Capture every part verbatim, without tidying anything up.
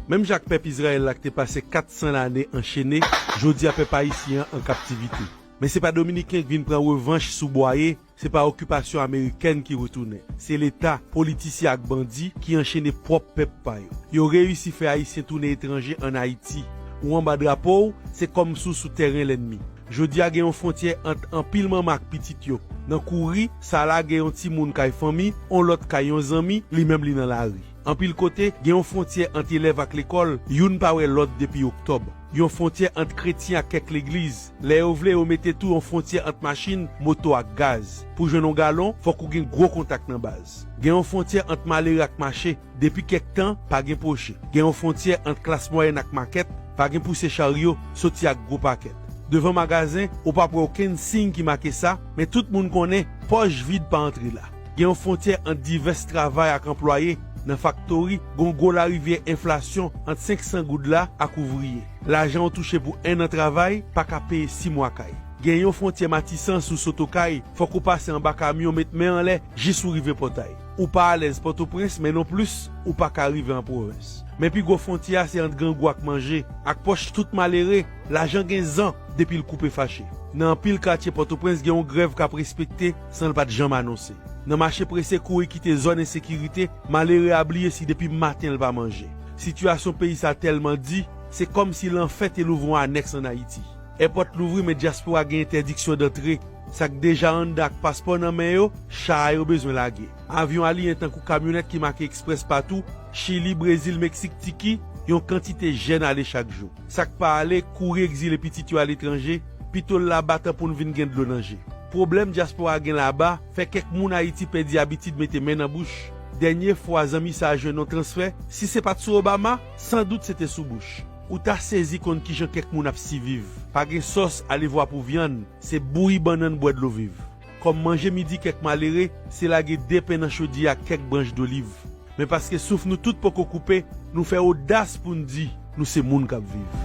Menm jan ak pèp Izrayèl la ki te pase kat san lane anchene, jodi a pèp ayisyen an an kaptivite. Men se pa Dominiken k vin pran revanch sou bwaye, se pa okipasyon amerikèn ki retounen. Se Leta, politisyen ak bandi ki anchene pwòp pèp pa yo. Yo reyisi fè Ayisyen tounen etranje ann Ayiti. Ou anba drapo w, se kòmsi w sou tèren lènmi. Jodi a gen yon fwontyè ant anpil manman ak pitit yo. Nan kouri, sa lage yon timoun kay fanmi, on lòt kay yon zanmi, li menm li nan lari. Anpil kote, gen yon fwontyè ant elèv ak lekòl, youn pa wè lòt depi oktòb. Yon fwontyè ant kretyen ak kèk legliz. Lè yo vle, yo mete tou yon fwontyè ant machin, moto ak gaz. Pou jwenn yon galon, fòk ou gen gwo kontak nan baz. Gen yon fwontyè ant malere ak mache, depi kèk tan, pa gen pwoche. Gen yon fwontyè ant klas mwayèn ak makèt, pa gen pouse charyo, soti ak gwo pakèt. Devan magazen, ou p ap wè okenn siy ki make sa, men tout moun konnen, pòch vid pa antre la. Gen yon fwontyè ant divès travay ak anplwaye. Nan faktori, gen yon gwo larivyè enflasyon ant senk san goud la ak ouvriye. Lajan ou touche pou enn an travay pa ka peye sis mwa kay. Gen yon fwontyè Matisan sou Sotokay, fòk ou pase anba kamyon, met men anlè, jis ou rive pòtay. Ou pa alèz Pòtoprens, men nonplis, ou pa ka rive an pwovens. Men pi gwo fwontyè a se ant grangou ak manje, ak pòch tout malere, lajan gen zan depi l koupe fache. Nan anpil katye Pòtoprens gen yon grèv k ap respekte san l pa t janm anonse. Nan mache prese kouri kite zòn ensekirite, malere a bliye si depi maten l pa manje. Sitiyasyon peyi sa tèlman di, se kòmsi lanfè te louvri yon anèks ann Ayiti. Èpòt louvri men dyaspora gen entèdiksyon dantre. Sa k deja anndan ak paspò nan men yo, cha a yo bezwen lage. Avyon aliyen tankou kamyonèt ki make eksprès patou, Chili, Brezil, Meksik, Tiki, yon kantite jèn ale chak jou. Sa k pa ale, kouri egzile pitit yo aletranje, pito l laba tan pou n vin gen dlo nan je. Pwoblèm dyaspora gen laba, fè kèk moun Ayiti pèdi abitid mete men nan bouch. Dènye fwa zanmi sa a jwenn yon transfè, si se pa t sou Obama, sandout se te sou Bush. Ou ta sezi konn kijan kèk moun ap siviv. Pa gen sòs, alevwa pou vyann, se bouyi bannann bwè dlo viv. Kòm manje midi kèk malere, se lage de pen nan chodyè ak kèk branch doliv. Men paske souf nou tout poko koupe, nou fè odas pou n di nou se moun k ap viv.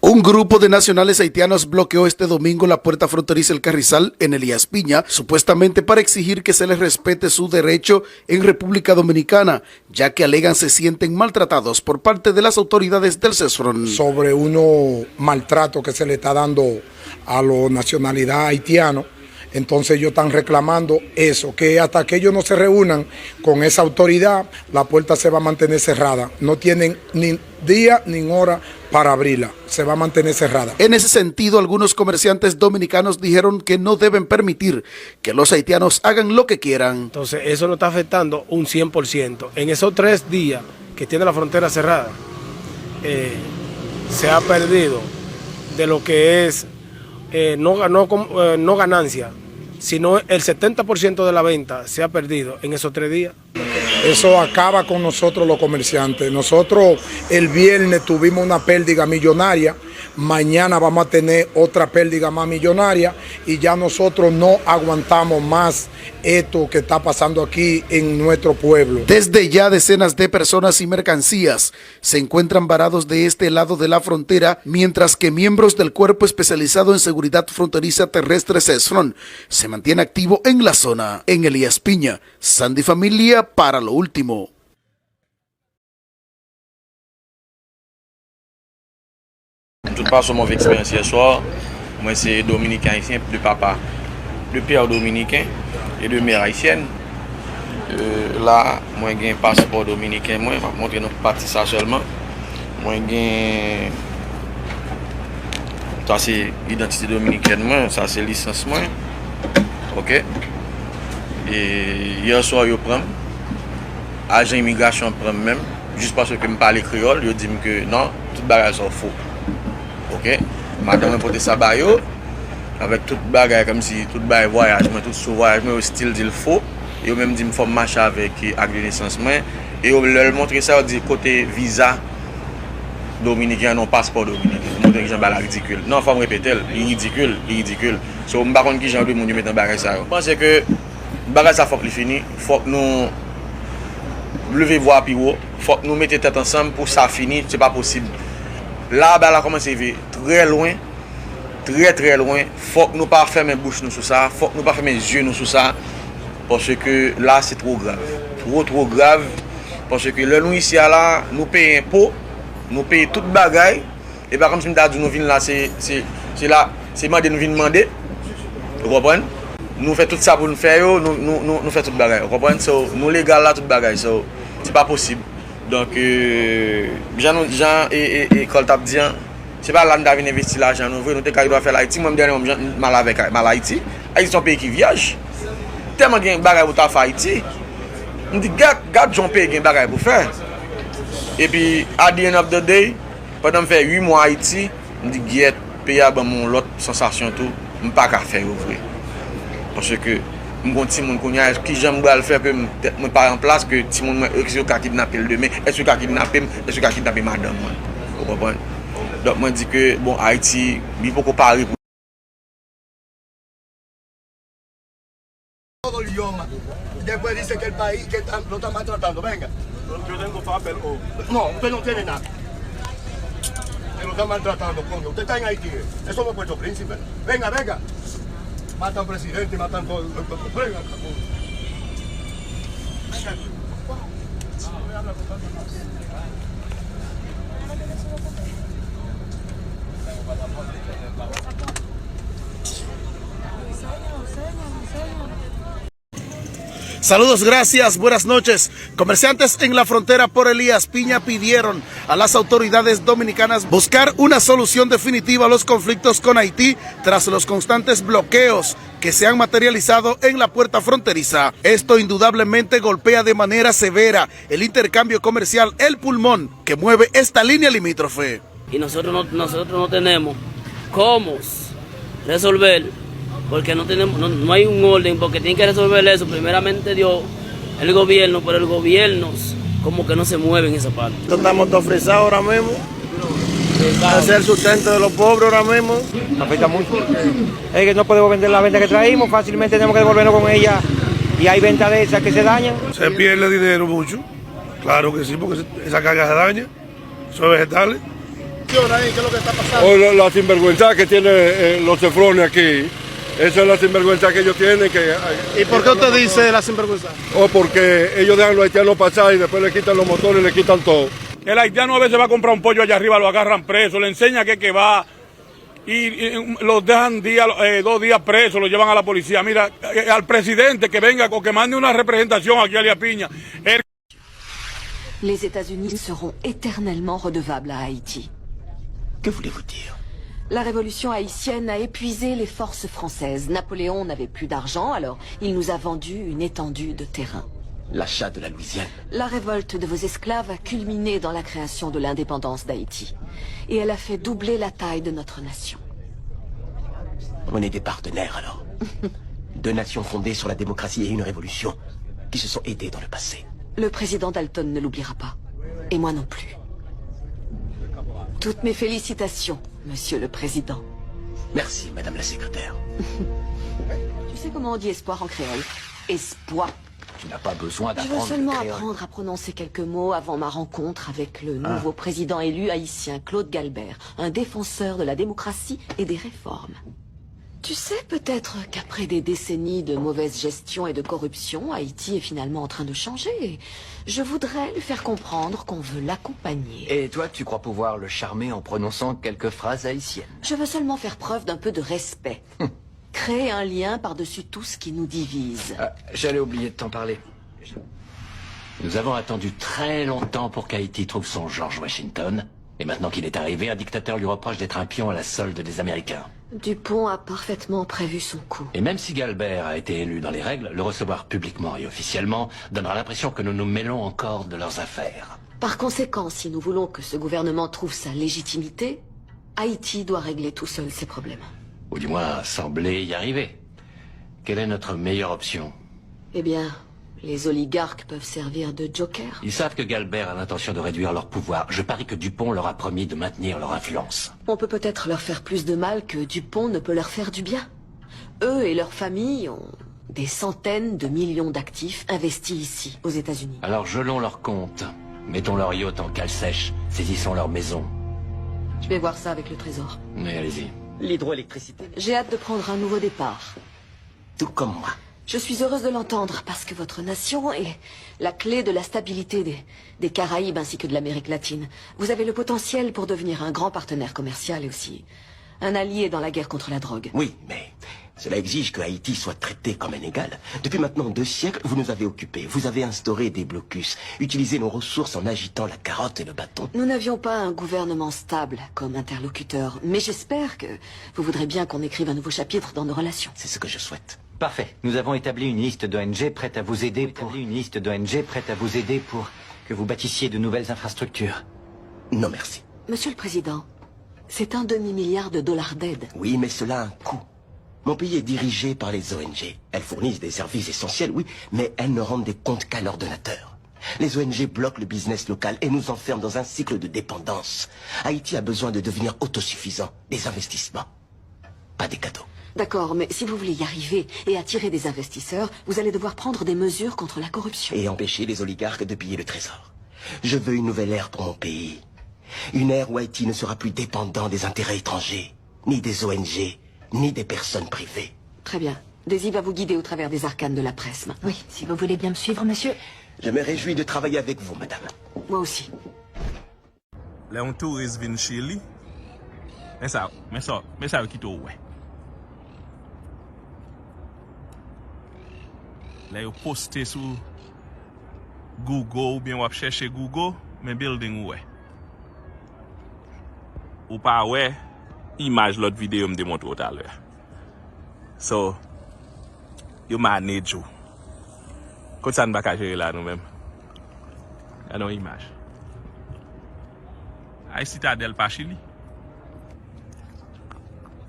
Un grupo de nacionales haitianos bloqueó este domingo la puerta fronteriza El Carrizal en Elías Piña, supuestamente para exigir que se les respete su derecho en República Dominicana, ya que alegan se sienten maltratados por parte de las autoridades del SESFRON. Sobre unos maltratos que se le está dando a la nacionalidad haitiano, entonces ellos están reclamando eso, que hasta que ellos no se reúnan con esa autoridad, la puerta se va a mantener cerrada. No tienen ni día ni hora para abrirla. Se va a mantener cerrada. En ese sentido, algunos comerciantes dominicanos dijeron que no deben permitir que los haitianos hagan lo que quieran. Entonces, eso nos está afectando un cien por ciento. En esos tres días que tiene la frontera cerrada, eh, se ha perdido de lo que es, eh, no, no com- eh, no ganancia, sino el setenta por ciento de la venta se ha perdido en esos tres días. Eso acaba con nosotros los comerciantes. Nosotros el viernes tuvimos una pérdida millonaria, mañana vamos a tener otra pérdida más millonaria y ya nosotros no aguantamos más esto que está pasando aquí en nuestro pueblo. Desde ya decenas de personas y mercancías se encuentran varados de este lado de la frontera, mientras que miembros del Cuerpo Especializado en Seguridad Fronteriza Terrestre, SESFRON, se mantiene activo en la zona. En Elías Piña, Sandy Familia para lo último. M tout pase yon move eksperyans yè swa. Mwen se Dominiken Ayisyen de papa, de pè dominiken e de mè ayisyèn. Euh, la, mwen gen paspò dominiken mwen, m ap montre nou pati sa sèlman. Mwen gen, sa se idantite dominikèn mwen, sa se lisans mwen. Oke. E yè swa yo pran m, ajan imigrasyon an pran m menm, jis paske m pale kreyòl, yo di m ke non, tout bagay sa yo fo. Oke. Madanm mwen pote sa ba yo, avèk tout bagay, kòmsi tout bagay vwayaj mwen, tout sou vwayaj mwen, yo still di l fo. Yo menm di m fò m mache avèk ak de nesans mwen. E yo, lè l montre sa, yo di kote viza dominiken an, non, paspò dominiken. Yo montre kijan bagay la ridikil. Non, fò m repete l, li ridikil, li ridikil. So, m pa konn kijan de moun yo met nan bagay sa yo. M panse ke bagay sa fòk li fini, fòk nou leve vwa pi wo, fòk nou mete tèt ansanm pou sa fini, se pa posib. La, bagay la kòmanse rive trè lwen, Trè, trè lwen, fòk nou pa fèmen bouch nou sou sa, fòk nou pa fèmen zye nou sou sa, paske la se two grav. Two, two grav, paske lè nou isi a la, nou peye enpo, nou peye tout bagay, e pa kòmsi m ta di w nou vin la, se, se, se la, se mande nou vin mande, ou konprann? Nou fè tout sa pou nou fè yo, nou, nou, nou, nou fè tout bagay, ou konprann? So, nou legal la, tout bagay, so, se pa posib. Donk, euh, jan nou, jan e, e, e Kòl t ap di an, se pa la nou ta vin envesti lajan nou vre, nou te ka dwa fè l Ayiti. Mwen, m dènye m al avèk, m al Ayiti. Ayiti se yon peyi ki vyèj. Tèlman gen bagay pou ta fè Ayiti. M di, gad, gad jan yon peyi gen bagay pou fè. Epi, at the end of the day, pandan m fè uit mwa Ayiti, m di, gyèt, peyi a ban m yon lòt sansasyon tou. M pa ka fè yo vre. Paske m gon timoun kounye a, kijan m pral fè ke m, tèt mwen pa an plas, ke timoun mwen, èske yo ka kidnape l demen? Èske yo ka kidnape m? Èske yo ka kidnape madanm mwen? Ou konprann? Donk, mwen di ke, bon, Ayiti, li poko pare pou. Todo el idioma. Después dice que el país, que tan-, lo están maltratando. Venga. Yo tengo papel o. No, usted no tiene nada. Que lo están maltratando, coño. Usted está en Haití, eh. Eso no es Puerto Príncipe. Venga, venga. Matan presidente, matan todo. Venga, venga. Saludos, gracias, buenas noches. Comerciantes en la frontera por Elías Piña pidieron a las autoridades dominicanas buscar una solución definitiva a los conflictos con Haití tras los constantes bloqueos que se han materializado en la puerta fronteriza. Esto indudablemente golpea de manera severa el intercambio comercial, el pulmón que mueve esta línea limítrofe. Y nosotros no, nosotros no tenemos cómo resolver, porque no tenemos, no, no hay un orden, porque tienen que resolver eso primeramente Dios, el gobierno, pero el gobierno como que no se mueve en esa parte. Estamos tan fresados ahora mismo. Ese es el sustento de los pobres ahora mismo. Afecta mucho. Es que no podemos vender la venta que traímos, fácilmente tenemos que devolvernos con ella. Y hay venta de esas que se dañan. Se pierde dinero mucho. Claro que sí, porque esa carga se daña. Son vegetales. O la, la sinvergüenza que tiene eh, los cefrones aquí. Esa es la sinvergüenza que ellos tienen. Que, ¿Y por qué usted dice la sinvergüenza? O porque ellos dejan los haitianos pasar y después le quitan los motores, le quitan todo. El haitiano a veces va a comprar un pollo allá arriba, lo agarran preso, le enseña que, que va y, y los dejan día, eh, dos días presos, lo llevan a la policía. Mira, eh, al presidente que venga o que mande una representación aquí a Elías Piña. Él Les États-Unis seront éternellement redevables à Haïti. Que voulez-vous dire ? La révolution haïtienne a épuisé les forces françaises. Napoléon n'avait plus d'argent, alors il nous a vendu une étendue de terrain. L'achat de la Louisiane. La révolte de vos esclaves a culminé dans la création de l'indépendance d'Haïti. Et elle a fait doubler la taille de notre nation. On est des partenaires alors. Deux nations fondées sur la démocratie et une révolution qui se sont aidées dans le passé. Le président Dalton ne l'oubliera pas. Et moi non plus. Toutes mes félicitations, Monsieur le Président. Merci, Madame la Secrétaire. Tu sais comment on dit espoir en créole ? Espoir. Tu n'as pas besoin d'apprendre le créole. Je veux seulement apprendre à prononcer quelques mots avant ma rencontre avec le nouveau président élu haïtien, Claude Galbert, un défenseur de la démocratie et des réformes. Tu sais peut-être qu'après des décennies de mauvaise gestion et de corruption, Haïti est finalement en train de changer. Je voudrais lui faire comprendre qu'on veut l'accompagner. Et toi, tu crois pouvoir le charmer en prononçant quelques phrases haïtiennes ? Je veux seulement faire preuve d'un peu de respect. Créer un lien par-dessus tout ce qui nous divise. Ah, j'allais oublier de t'en parler. Nous avons attendu très longtemps pour qu'Haïti trouve son George Washington. Et maintenant qu'il est arrivé, un dictateur lui reproche d'être un pion à la solde des Américains. Dupont a parfaitement prévu son coup. Et même si Galbert a été élu dans les règles, le recevoir publiquement et officiellement donnera l'impression que nous nous mêlons encore de leurs affaires. Par conséquent, si nous voulons que ce gouvernement trouve sa légitimité, Haïti doit régler tout seul ses problèmes. Ou du moins sembler y arriver. Quelle est notre meilleure option ? Eh bien, les oligarques peuvent servir de joker. Ils savent que Galbert a l'intention de réduire leur pouvoir. Je parie que Dupont leur a promis de maintenir leur influence. On peut peut-être leur faire plus de mal que Dupont ne peut leur faire du bien. Eux et leur famille ont des centaines de millions d'actifs investis ici, aux États-Unis. Alors gelons leurs comptes, mettons leurs yachts en cale sèche, saisissons leurs maisons. Je vais voir ça avec le Trésor. Mais allez-y. L'hydroélectricité. J'ai hâte de prendre un nouveau départ. Tout comme moi. Je suis heureuse de l'entendre parce que votre nation est la clé de la stabilité des, des Caraïbes ainsi que de l'Amérique latine. Vous avez le potentiel pour devenir un grand partenaire commercial et aussi un allié dans la guerre contre la drogue. Oui, mais cela exige que Haïti soit traité comme un égal. Depuis maintenant deux siècles, vous nous avez occupés. Vous avez instauré des blocus, utilisé nos ressources en agitant la carotte et le bâton. Nous n'avions pas un gouvernement stable comme interlocuteur, mais j'espère que vous voudrez bien qu'on écrive un nouveau chapitre dans nos relations. C'est ce que je souhaite. Parfait. Nous avons établi une liste d'O N G prêtes à vous aider pour une liste d'O N G prêtes à vous aider pour que vous bâtissiez de nouvelles infrastructures. Non, merci. Monsieur le Président, c'est un demi-milliard de dollars d'aide. Oui, mais cela a un coût. Mon pays est dirigé par les O N G. Elles fournissent des services essentiels, oui, mais elles ne rendent des comptes qu'à leurs donateurs. Les O N G bloquent le business local et nous enferment dans un cycle de dépendance. Haïti a besoin de devenir autosuffisant, des investissements, pas des cadeaux. D'accord, mais si vous voulez y arriver et attirer des investisseurs, vous allez devoir prendre des mesures contre la corruption. Et empêcher les oligarques de piller le trésor. Je veux une nouvelle ère pour mon pays. Une ère où Haïti ne sera plus dépendant des intérêts étrangers, ni des O N G, ni des personnes privées. Très bien. Daisy va vous guider au travers des arcanes de la presse maintenant. Oui, si vous voulez bien me suivre, monsieur. Je me réjouis de travailler avec vous, madame. Moi aussi. Lè yon touris vin Chili, men sa, men sa, men sa yo kite w wè. Lè yo poste sou Google oubyen w ap chèche Google, men building ou wè. Ou pa wè imaj lòt videyo m te montre w talè a. So, yo manage ou. Kot sa n pa ka jere la nou menm? Gade yon imaj. Ay Sitadèl pa Chili.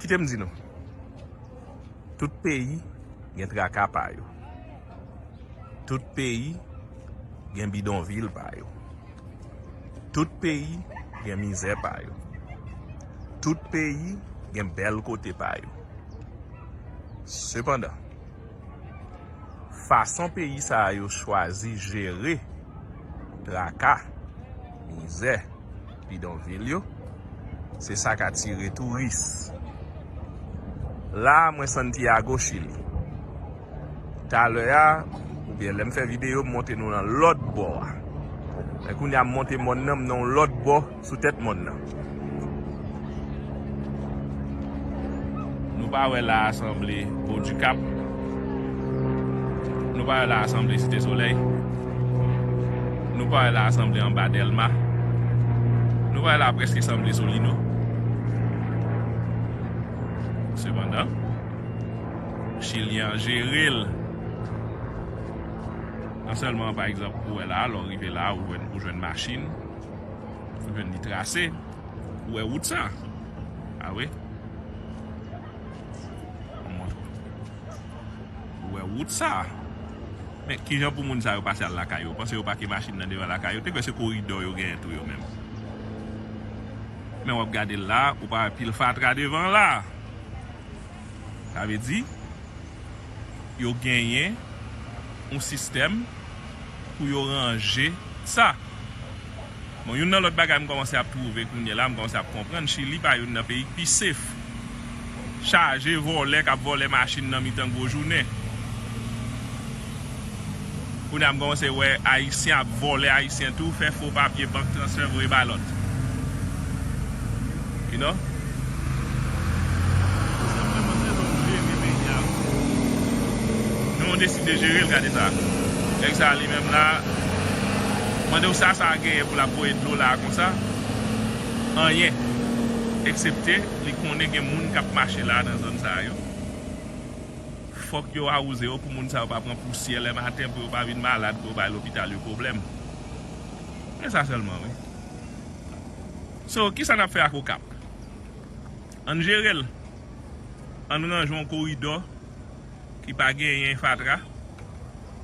Kite m di nou. Tout peyi gen traka pa yo. Tout peyi gen bidonvil pa yo. Tout peyi gen mizè pa yo. Tout peyi gen bèl kote pa yo. Sepandan, fason peyi sa yo chwazi jere traka, mizè, bidonvil yo, se sa k atire touris. La a, mwen Santiago, Chili. Talè a, oubyen lè m fè videyo, m montre nou nan lòt bò a. Men kounye a, m monte mòn nan, m nan yon lòt bò sou tèt mòn nan. Nou pa wè la a sanble Pò di Kap. Nou pa wè la a sanble Site Solèy. Nou pa wè la a sanble anba Dèlma. Nou pa wè la a prèske sanble Solino. Sepandan, Chilyen an jere l. Non sèlman, pa egzanp, ou wè la, lè w rive la, ou jwenn, ou jwenn machin, ou jwenn li trase, ou wè wout sa. A wi. Ou wè wout sa. Men kijan pou moun sa yo pase al lakay yo? Ou panse yo pake machin nan devan lakay yo? Te kwè se koridò yo genyen tou yo menm. Men w ap gade l la, ou pa wè pil fatra devan la. Sa vle di, yo genyen yon sistèm pou yo ranje sa. Bon, youn nan lòt bagay m kòmanse ap twouve kounye la, m kòmanse ap konprann, Chili pa youn nan peyi k pi safe. Chaje vòlè k ap vòlè machin nan mitan gwo jounen. Kounye a m kòmanse wè Ayisyen ap vòlè Ayisyen tou, fè fo papye bank, transfè, voye ba lòt. You know? Nou deside jere l, gade sa. Nèg sa li menm la, mande w sa sa genyen pou l ap voye dlo la konsa? Anyen. Eksepte li konnen gen moun k ap mache la nan zòn sa yo. Fòk yo awouze yo pou moun sa yo pa pran pousyè lè maten, pou yo pa vin malad, pou yo bay lopital yo pwoblèm. Men sa sèlman, wi. So, kisa n ap fè ak Okap? Ann jere l. Ann ranje yon koridò ki pa genyen fatra.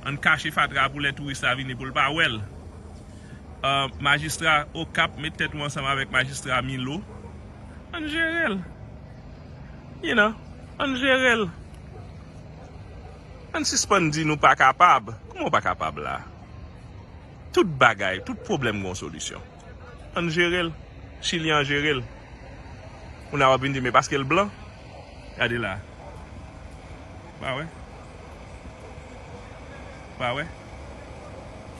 Ann kache fatra pou lè touris la vini pou l pa wè l. Ah, majistra Okap, met tèt ou ansanm avèk majistra Milo. Ann jere l. You know, ann jere l. Ann sispann di nou pa kapab. Kòman w pa kapab la? Tout bagay, tout pwoblèm gen yon solisyon. Ann jere l. Chili an jere l. Moun ap vin di, men paske l blan? Gade la. Pa wè? Pa wè?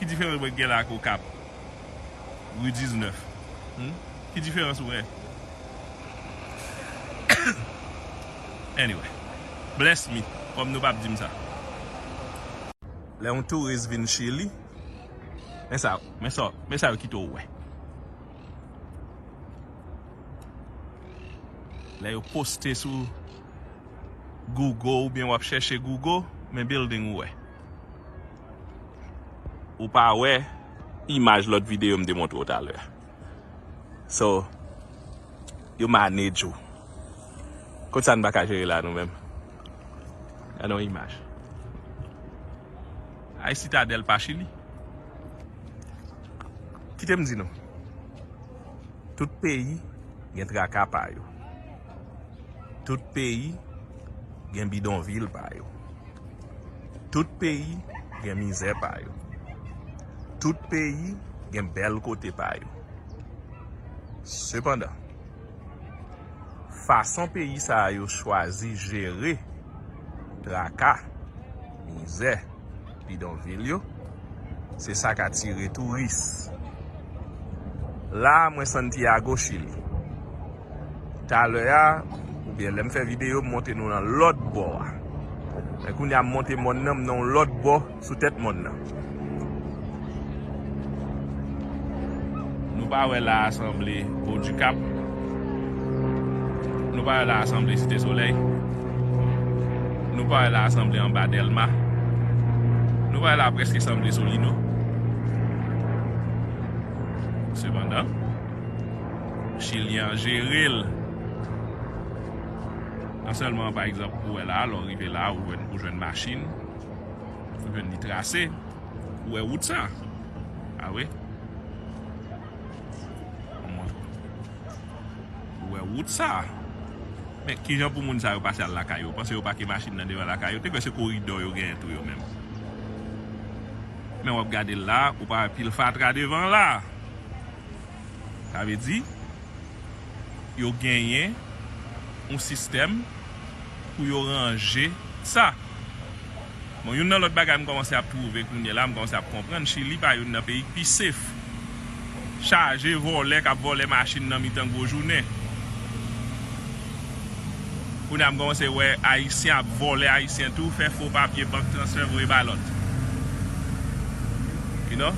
Ki diferans mwen gen la ak Okap? Ri diznèf. Hmm? Ki diferans ou wè? Anyway. Bless me. Kòm nou p ap di m sa. Lè yon touris vin Chili, men sa, men sa, men sa yo kite w wè. Lè yo poste sou Google oubyen w ap chèche Google, men building ou wè. Ou pa wè imaj lòt videyo m te montre w talè. So, yo manage ou. Kot sa n pa ka jere la nou menm? Gade yon imaj. Ay Sitadèl pa Chili. Kite m di nou. Tout peyi gen traka pa yo. Tout peyi gen bidonvil pa yo. Tout peyi gen mizè pa yo. Tout peyi gen bèl kote pa yo. Sepandan, fason peyi sa yo chwazi jere traka, mizè, bidonvil yo, se sa k atire touris. La a, mwen Santiago, Chili. Talè a, oubyen lè m fè videyo, m montre nou nan lòt bò a. Men kounye a, m montre mòn nan, m nan yon lòt bò sou tèt mòn nan. Nou pa wè la a sanble Odikap. Nou pa wè la a sanble Site Solèy. Nou pa wè la a sanble anba Dèlma. Nou pa wè la a prèske sanble Solino. Sepandan, Chilyen an jere l. Non sèlman, pa egzanp, ou wè la, lè w rive la, ou jwenn, ou jwenn machin, ou jwenn li trase, ou wè wout sa. A wi. Ou wè wout sa. Men, kijan pou moun sa yo pase al lakay yo? Panse yo pake machin nan devan lakay yo? Te kwè se koridò yo genyen tou yo menm. Men w ap gade l la, ou pa wè pil fatra devan la. Sa vle di, yo genyen yon sistèm pou yo ranje sa. Bon, youn nan lòt bagay m kòmanse ap twouve kounye a la, m kòmanse ap konprann, Chili pa youn nan peyi k pi safe. Chaje vòlè k ap vòlè machin nan mitan gwo jounen. Kounye a m kòmanse wè Ayisyen ap vòlè Ayisyen tou, fè fo papye bank, transfè, voye ba lòt. You know?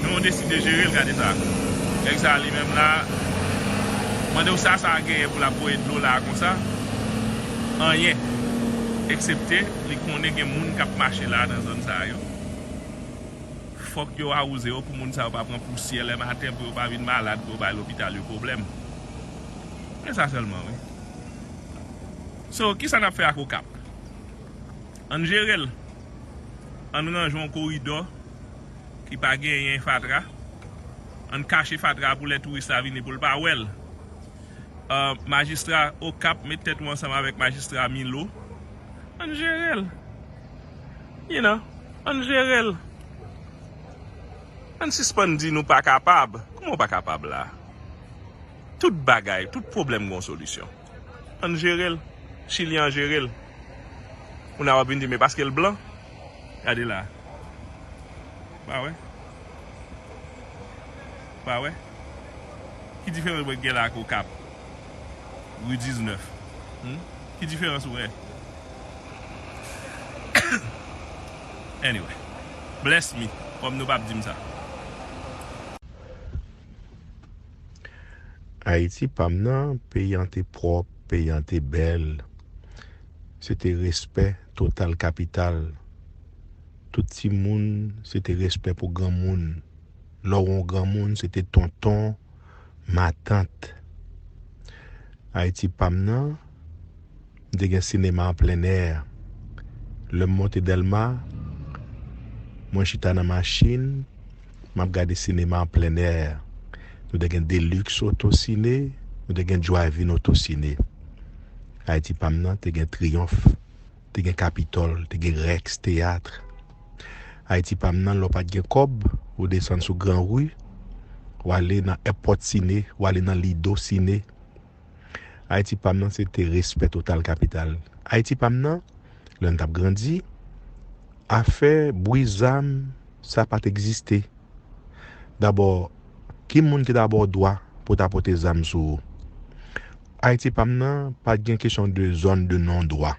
Nou deside jere l, gade sa. Nèg sa li menm la, mande w sa, sa genyen pou l ap voye dlo la konsa? Anyen. Eksepte li konnen gen moun k ap mache la nan zòn sa yo. Fòk yo awouze yo pou moun sa yo pa pran pousyè lè maten, pou yo pa vin malad, pou yo bay lopital yo pwoblèm. Men sa sèlman, wi. So, kisa n ap fè ak Okap? Ann jere l. Ann ranje yon koridò ki pa genyen fatra. Ann kache fatra pou lè touris la vini pou l pa wè l. Ah, majistra Okap, met tèt ou ansanm avèk majistra Milo. Ann jere l. You know, ann jere l. Ann sispann di nou pa kapab. Kòman w pa kapab la? Tout bagay, tout pwoblèm gen yon solisyon. Ann jere l. Chilyen an jere l. Kounye a w ap vin di, men paske l blan? Gade la. Pa wè? Pa wè? Ki diferans mwen gen la ak Okap? Ri diznèf. Hmm? Ki diferans ou wè? Anyway. Bless me. Kòm nou p ap di m sa. Ayiti pa m nan, peyi an te pwòp, peyi an te bèl. Se te respè total kapital. Tout timoun, se te respè pou granmoun. Lè w wè yon granmoun, se te tonton, matant. Ayiti pa m nan, m te gen sinema an plen è. Lè m monte Dèlma, mwen chita nan machin, m ap gade sinema an plen è. Nou te gen Deluxe Auto Ciné, nou te gen Drive-In Auto Ciné. Ayiti pa m nan te gen Triomphe, te gen Capitole, te gen Rex Théâtre. Ayiti pa m nan, lè w pa t gen kòb, ou desann sou Gran Ri, ou ale nan Èpòt Sine, ou ale nan Lido Sine. Ayiti pa m nan, se te respè total kapital. Ayiti pa m nan, lè n t ap grandi, afè bri zam, sa pa t egziste. Dabò, ki moun ki ta ba w dwa pou w ta pote zam sou ou? Ayiti pa m nan, pa t gen kesyon de zòn, de non dwa.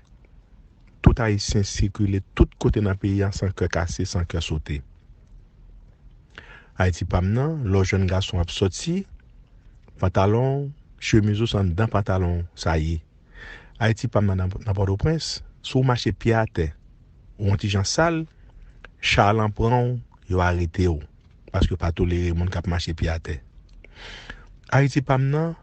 Tout Ayisyen sikile tout kote nan peyi a san kè kase, san kè sote. Ayiti pa m nan, lè w jèn gason ap sòti, pantalon w, chemiz ou se anndan pantalon w sa ye. Ayiti pa m nan, nan, nan Pòtoprens, si w mache pye atè, ou yon ti jan sal, cha lan pran w, yo arete w, paske yo pa tolere moun k ap mache pye atè. Ayiti pa m nan,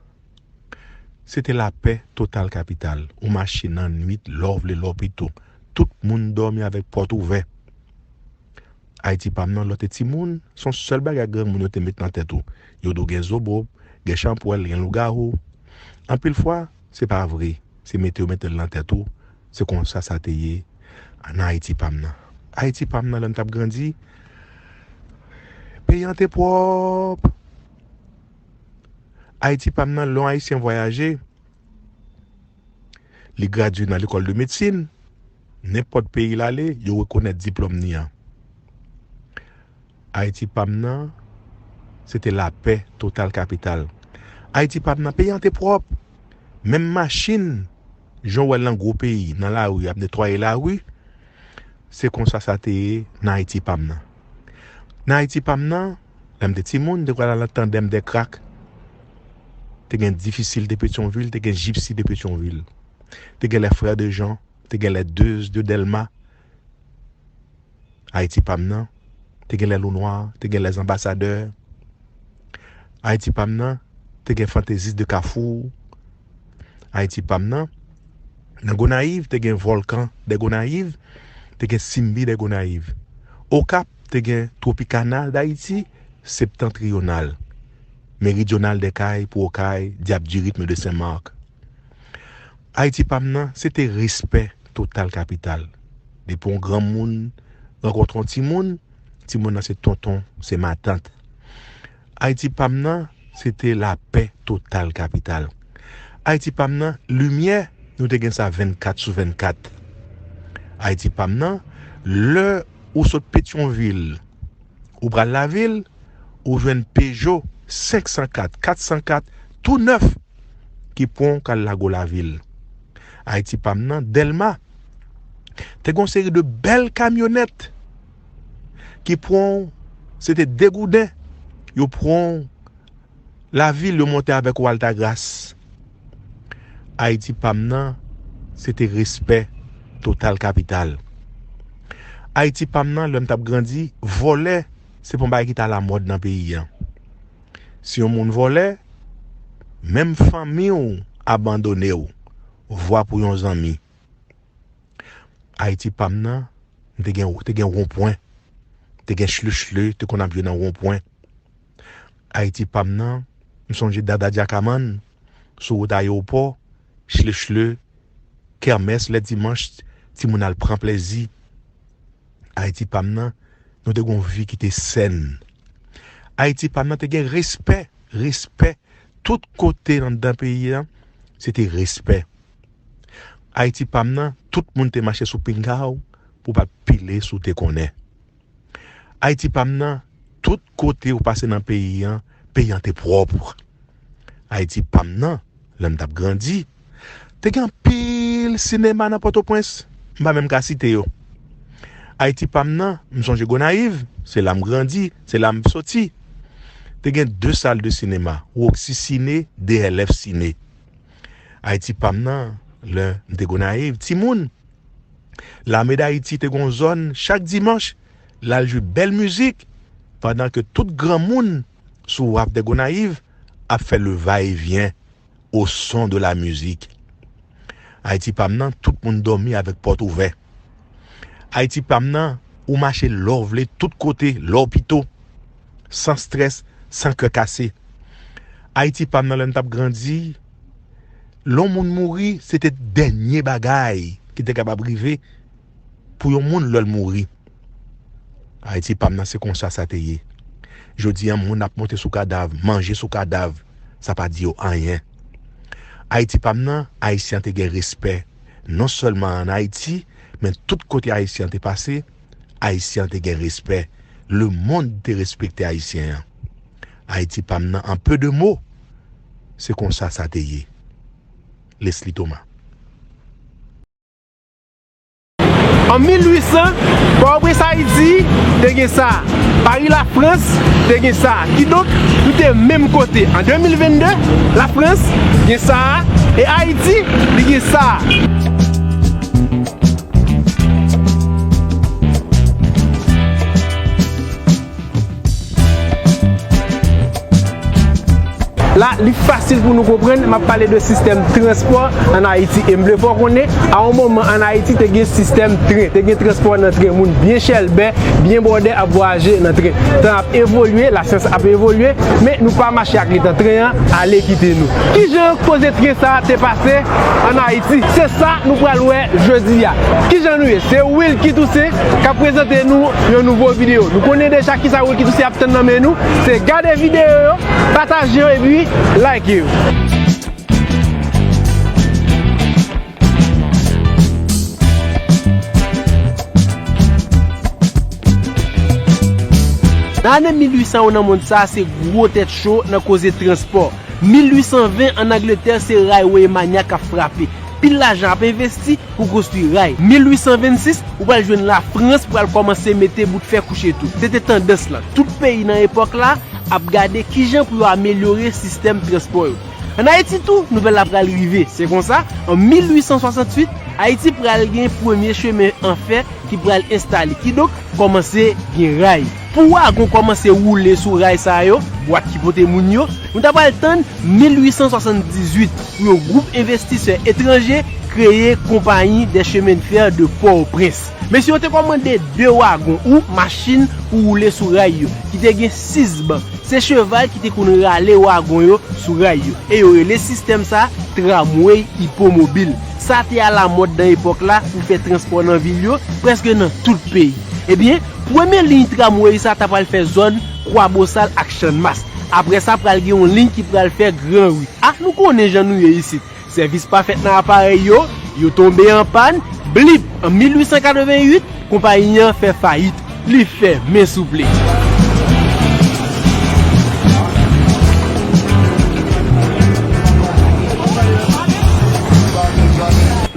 se te lapè total kapital. Ou mache nan nwit, lè w vle, lè w pito. Tout moun dòmi avèk pòt ouvè. Ayiti pa m nan, lè w te timoun, se yon sèl bagay granmoun yo te met nan tèt ou. Yo di w gen zobo, gen chanpwèl, gen lougawou. Anpil fwa, se pa vre. Se mete yo mete l nan tèt ou. Se konsa sa te ye nan Ayiti pa m nan. Ayiti pa m nan, lè n t ap grandi, peyi an te pwòp. Ayiti pa m nan, lè yon Ayisyen vwayaje, li gradye nan lekòl de medsin, nenpòt peyi l ale, yo rekonèt diplòm li an. Ayiti pa m nan, se te lapè total kapital. Ayiti pa m nan, peyi an te pwòp. Menm machin, jan w wè l nan gwo peyi, nan lari, ap netwaye lari, se konsa sa te ye nan Ayiti pa m nan. Nan Ayiti pa m nan, lè m te timoun, te kwè al nan tandèm dè krak. Te gen difisil de Petyonvil, te gen jipsi de Petyonvil. Te gen lè frè de Jan, te gen lè dez de Dèlma. Ayiti pa m nan, te gen lè lou nwa, te gen lè zanbasadè. Ayiti pa m nan, te gen fantezis de Kafou. Ayiti pa m nan, nan Gonayiv, te gen vòlkan dè Gonayiv, te gen Simbi dè Gonayiv. Okap, te gen Tropicana d'Haïti, Septentrional, Méridional dè Kay pou Okay, Diable du Rythme de Saint-Marc. Ayiti pa m nan, se te respè total kapital. Depi yon granmoun rankontre yon timoun, timoun nan se tonton, se matant. Ayiti pa m nan, se te lapè total kapital. Ayiti pa m nan, limyè, nou te gen sa vennkat sou vennkat. Ayiti pa m nan, lè ou sot Petyonvil, ou pral lavil, ou jwenn Peugeot senk san kat, kat san kat, tou nèf, ki pran w k al lage w lavil. Ayiti pa m nan, Dèlma, te gen yon seri de bèl kamyonèt ki pran w, se te degouden, yo pran w lavil, yo monte avèk ou Altagras. Ayiti pa m nan, se te respè total kapital. Ayiti pa m nan, lè m t ap grandi, vòlè, se pa yon bagay ki t alamòd nan peyi an. Si yon moun vòlè, menm fanmi w abandone w, vwa pou yon zanmi. Ayiti pa m nan, te gen, te gen wonpwen, te gen chle chle, te konn ap jwe nan wonpwen. Ayiti pa m nan, m sonje Dada Djakamann, sou wout ayewopò, chle chle, kèmès lè dimanch, timoun al pran plezi. Ayiti pa m nan, nou te gen yon vi ki te sèn. Ayiti pa m nan te gen respè, respè. Tout kote anndan peyi an, se te respè. Ayiti pa m nan, tout moun te mache sou pinga w pou pa pile si w te konnen. Ayiti pa m nan, tout kote ou pase nan peyi an, peyi an te pwòp. Ayiti pa m nan, lè m t ap grandi, te gen anpil sinema nan Pòtoprens, m pa menm ka site yo. Ayiti pa m nan, m sonje Gonayiv, se la m grandi, se la m soti. Te gen de sal de sinema, Roxy Ciné, D L F Ciné. Ayiti pa m nan, lè m te Gonayiv, timoun, Lame Dayiti te gon zòn chak dimanch, l al jwe bèl mizik, pandan ke tout granmoun sou waf dè Gonayiv ap fè le va e vyen au son de la musique. Ayiti pa m nan, tout moun dòmi avèk pòt ouvè. Ayiti pa m nan, ou mache lè w vle, tout kote, lè w pito, san strès, san kè kase. Ayiti pa m nan, lè n t ap grandi, lè yon moun mouri, se te dènye bagay ki te kapab rive pou yon moun lè l mouri. Ayiti pa m nan, se konsa sa te ye. Jodi a, moun ap monte sou kadav, manje sou kadav, sa pa di yo anyen. Ayiti pa m nan, Ayisyen an te gen respè, non sèlman ann Ayiti, men tout kote Ayisyen an te pase, Ayisyen an te gen respè. Lemonn te respekte Ayisyen an. Ayiti pa m nan, en peu de mots, se konsa sa te ye. Leslie Thomas. An mil uit san, Pòtoprens Ayiti te gen sa. Pari Lafrans te gen sa. Kidonk, nou te menm kote. An de mil venn de, Lafrans gen sa, e Ayiti, li gen sa. La, li fasil pou nou konprann, m ap pale de sistèm transpò ann Ayiti. E m vle fè w konnen, a yon moman ann Ayiti, te gen sistèm tren, te gen transpò nan tren. Moun byen chèlbè, byen bwòdè ap vwayaje nan tren. Tan ap evolye, lasyans ap evolye, men nou pa mache ak letan. Tren an ale kite nou. Kijan koze tren sa a te pase ann Ayiti? Se sa nou pral wè jodi a. Kijan nou ye? Se Wilky Toussaint k ap prezante nou yon nouvo videyo. Nou konnen deja kisa Wilky Toussaint ap tann nan men nou. Se gade videyo yo, pataje yo epi like yo. Nan ane mil uit san yo nan mond sa a, se gwo tèt cho nan koze transpò. Mil uit san ven, ann Angletè, se Railway Mania k ap frape. Pil lajan ap envesti pou konstwi ray. Mil uit san vennsis, ou pral jwenn Lafrans pral kòmanse mete bout fè kouche tou. Se te tandans lan. Tout peyi nan epòk la ap gade kijan pou yo amelyore sistèm transpò yo. Ann Ayiti tou, nouvèl la pral rive. Se konsa, an mil uit san swasanntuit, Ayiti pral gen premye chemen an fè ki pral enstale. Kidonk, kòmanse gen ray. Pou wagon kòmanse woule sou ray sa yo, bwat ki pote moun yo, nou ta pral tann mil uit san swasanndizuit pou yon gwoup envestisè etranje kreye Compagnie des Chemins de Fer de Port-au-Prince. Mesye yo te kòmande de wagon ou machin pou woule sou ray yo, ki te gen sis ban. Se cheval ki te konn rale wagon yo sou ray yo. E yo rele sistèm sa tramway ipomobil. Sa te alamòd nan epòk la pou fè transpò nan vil yo, prèske nan tout peyi. Ebyen, premye liy tramway sa ta pral fè zòn Kwabosal ak Channmas. Apre sa, pral gen yon liy ki pral fè Gran Ri. A, nou konnen jan nou ye isit. Sèvis pa fèt nan aparèy yo, yo tonbe an pàn, blip, an mil uit san katreven uit, konpayi an fè fayit. Li fèmen souple.